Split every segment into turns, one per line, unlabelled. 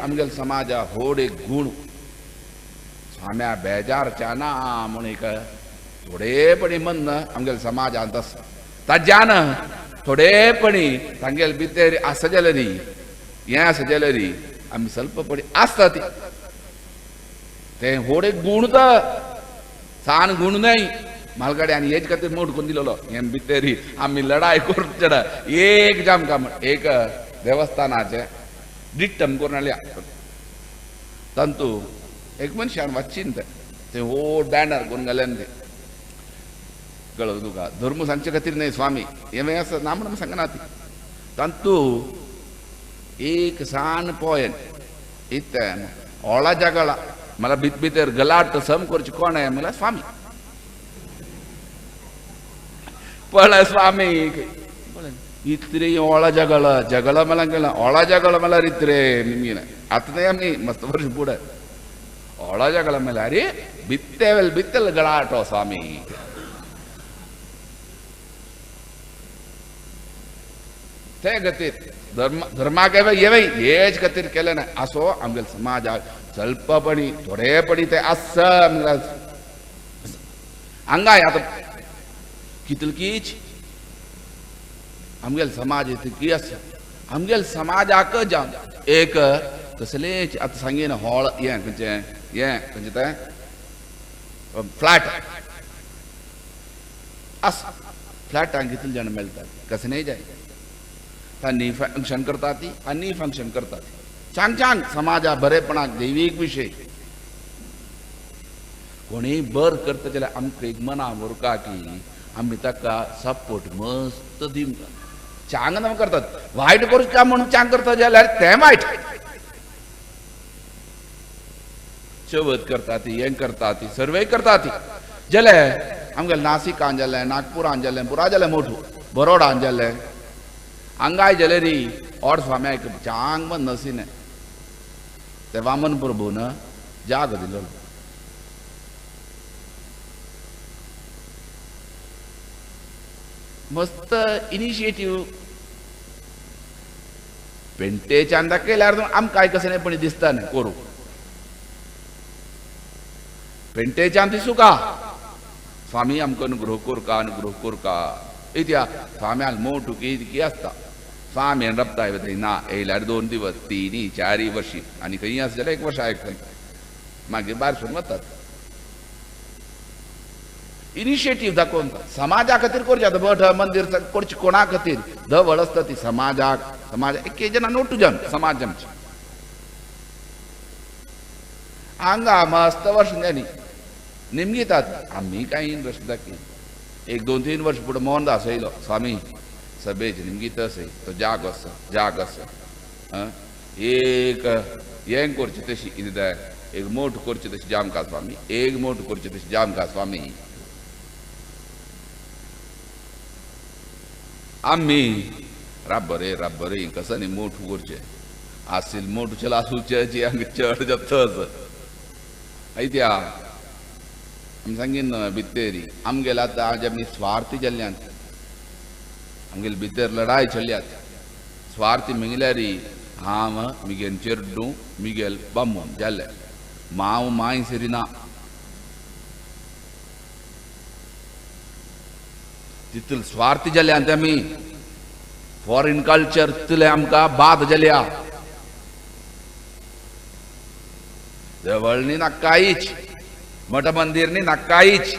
आमगेले समाजा होड एक गुण स्वाम्या बेजारच्या ना म्हूण एक थोडेपणी मन आमगेले समाजांत आसा ताज्यान थोडेपणी तांगेले भितर आसा जाल्यार हें आसा जाल्यार आमी स्वल्पपणी आसता ती तें होड एक गुण तर सान गुण न्हय म्हालगडे आनी हेज खातीर मोड करून दिलेलो हें भितर आमी लढाय करून एक जामकां एक देवस्थानाचें डिट्टम करून हाडल्या तांतू एक मनशान वाचीन तें तें व्हड बॅनर करून घाल्यान तें कळ्ळें तुका धर्म सांगचे खातीर न्हय स्वामी हें आसा ना म्हणून सांगना ती तांतू एक सान पोयन इत्तें ओळा जगळा मला भीत भितर गलाट सम करची कोण आहे मला स्वामी पळय स्वामी इतरे ओळा जगळ जगळ मला गेला ओळा जगळ मला रित्रे निमगिन आतां न्हय आमी मस्त वर्ष पुढे ओळा जगळ मला अरे बित्तेवेल बित्तेल गळाटो स्वामी ते खातीर धर्म धर्माक येवय हेच खातीर केलें ना असो आमगेले समाजाक स्वल्पपणी थोडेपणी ते आसा हांगाय आतां कितलकीच आमगेले समाज इतकी आसा आमगेले समाजाक जावन एक कसलेच आतां सांगीन हॉल हें खंयचें हें खंयचें तें फ्लॅट आसा फ्लॅटांक कितले जाण मेळटात कशें न्हय जाय तांणी फंक्शन करता ती आनी फंक्शन करता ती चांग चांग समाजा बरेपणाक दैवीक विशय कोणीय बर करता जाल्यार आमकां एक मना उरका की आमी ताका सपोर्ट मस्त दिवंक चांग ना करतात वायट करूं काय म्हणून चांग करता जाल्यार तें वायट चवथ करता ती हें करता ती सर्वे करता ती जाल्यार आमगेले नासिकान जालें नागपुरान जालें पुरा जालें मोठू बरोडान जालें हांगाय जाल्यार और स्वाम्याक चांग मन नसीने ते वामन प्रभून जाग दिलो मस्त इनिशिएटीव पेंटेच्यान दाखयल्यार आमकां कसं न्हय पण दिसता न्हय करूं पेंटेच्यान दिसूं का स्वामी आमकां अनुग्रह कोरका अनुग्रह कोरका इत्या स्वाम्यान मोठू की आसता स्वामी रबता ना येयल्यार 2 दिवस 3 4 वर्षी आनी खंय आसा जाल्यार 1 वर्स आयक मागीर भायर सरून वतात इनिशिएटीव दाखोवन समाजा खातीर करचें आतां मठ मंदीर करचें कोणा खातीर धवळ आसता ती समाजाक समाज एक जाण नोटू जन समाज आमचे हांगा मस्त वर्ष जाली निमगितात आमी कांय इंट्रस्ट दाखय 1 2 3 वर्ष पुढे मोहनदास येयलो स्वामी सभेच निमगीत असे तो जाग आसा जाग आसा एक हें करचें तशी कितें तें एक मोठ करचें तशी जामका स्वामी एक मोठ करचें तशी जामका स्वामी आमी राब बरें कसं न्ही मोठ करचें आसील मोठ चल आसूचें आमकां चड जाता आयत्या आमी सांगीन भित्तेरी आमगेले आतां आज आमी स्वार्थी जाल्ल्यान आमगेले भितर लढाय चल्ल्यात स्वार्थी म्हणल्यार हांव मिगेल चेड्डू मिगेल बामून जालें मांव मांय सरी ना तितले स्वार्थी जाल्यान आमी फॉरेन कल्चर तितले आमकां बाद जाल्या देवळनी नाकायच मठ मंदिर न्ही नाकायच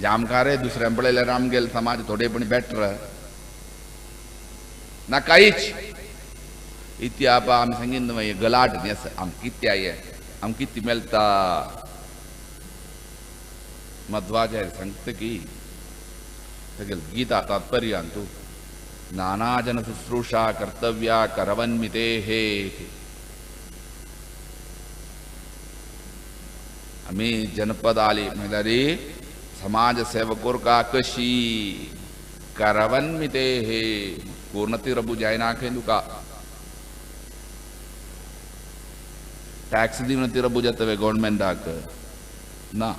जामकां रे दुसऱ्यान पळयल्यार आमगेले समाज थोडे पण बेटर नाकायच इत्या आमी सांगीन न्हय गलाट न्ही आसा आमकां कितें हें आमकां कितें मेळटा मध्वाचार्य सांगता की गीता तात्पर्यांतु नानाजन शुश्रूषा कर्तव्या करवन्मितेः आमी जनपद आली म्हणल्यार समाज सेवक का कशी करवन्मितेः पूर्णती रबू जायना खंय तुका टॅक्स दिवन ती रबू जाता गव्हर्मेंटाक ना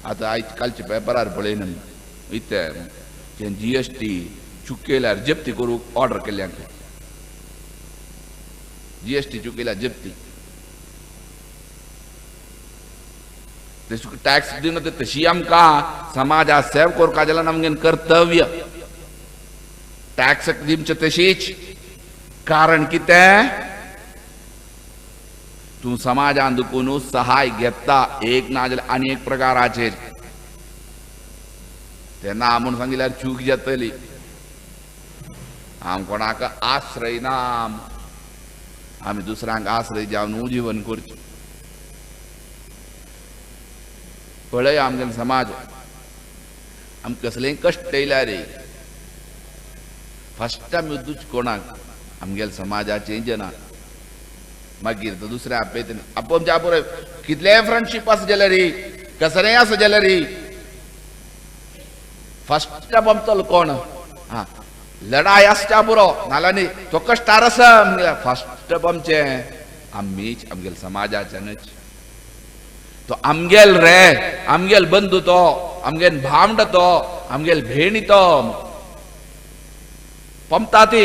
आतां आयज कालच्या पेपरार पळयना इतलें GST चुकयल्यार जप्ती करूंक ऑर्डर केल्ल्या जीएसटी चुकयल्या जप्ती. तशी टॅक्स दिवन ते तशी आमकां समाजा सेव करपा जाल्यार आमगेलें कर्तव्य. टॅक्स दिवचे तशीच. कारण कितें, तूं समाजान दुकून सहाय घेता एक ना जाल्यार आनी एक प्रकाराचेर. तेन्ना म्हूण सांगिल्यार चूक जातली. आम कोणाक आश्रय ना, आमी दुसऱ्यांक आश्रय जावन जीवन करचें. पळय आमगेलो समाज, आम कसलेय कश्ट येयल्यार रे फस्ट आमी दुच कोणाक आमगेले समाजाचे जना, मागीर तो दुसऱ्या आपयत आपोवचे आपोय. कितलेय फ्रेंडशीप आसा जाल्यार रे, कसलेय आसा जाल्यार रे, फस्ट आमतलो कोण. हा लढाय आसच्या पुरो नाल्यार न्ही तो कश्टार आसा. फस्ट आमचें आमीच आमगेले समाजाच्यानच. तो आमगेल रे, आमगेल बंधू तो, आमगेल भावंड तो, आमगेल भेणी तो, पमता ती.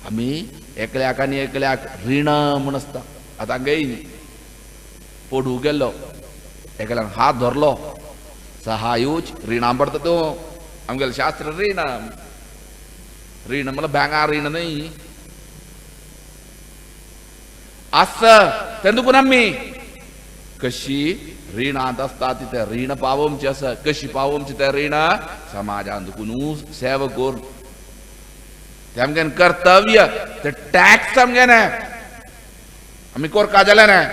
आमी एकल्याक आनी एकल्याक रीण म्हूण आसता. आतां गय पोडू गेल्लो, एकल्यान हात धरलो, सहायूच रिणां पडटा तूं. आमगेलें शास्त्र रीण, रीण म्हणल्यार बँगा रीण न्हय आसा. तेन्ना दुकून आमी कशी रिणांत आसता ती तें रीण पावोवचें आसा. कशी पावोवचें तें रीण, समाजान दुकून सेवा करून. तें आमगेलें कर्तव्य, तें टॅक्स आमगेलें, आमी कोरका जालें न्हय.